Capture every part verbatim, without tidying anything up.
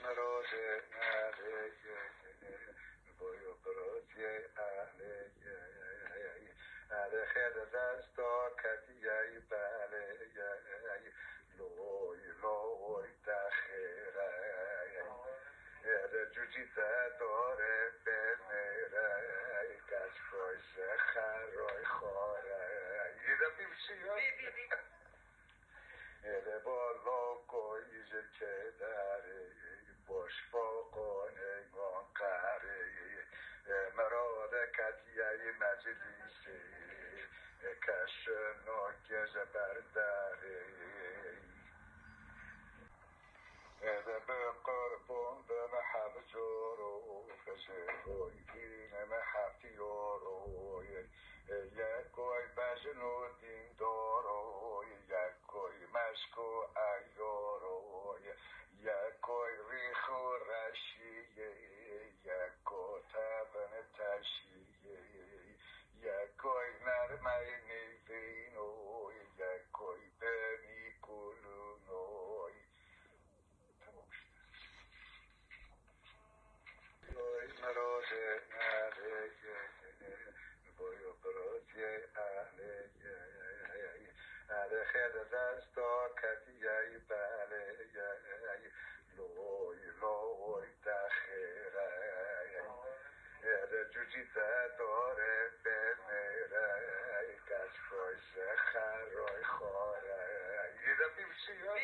Mirozê nerê boyo birozê elê elê xêr desta ketiyey belê loy loy de xêrey. Ere cücî de dore bemêre kes koy se xeroy xore. Yine bir şey yok. Ere bolo koy ji çedare boş fokonê gonkarê. Merode ketiyey meclisê keşno geze berdarê. Eve bi qurbon bime hevcoro, ji goy bînime heftiyoro. Yekoy bejno dîndoro, yekoy meşko eyoro, yekoy rîxo reşiyê, yeko tevin teşiyê, yekoy nermey nîvîno, yekoy benî kulûno. Oy mirozê nerê boyo birozê elê elê xêr desta ketiyey belê loy loy de xêrey. Ere cücî de dore bemêre kes koy se xeroy xore. Yine bir şey yok.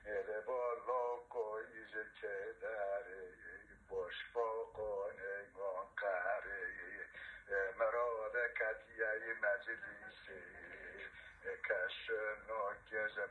Ere bolo koy ji çedare boş fokonê gonkarê. Merode ketiyey meclisê keşno geze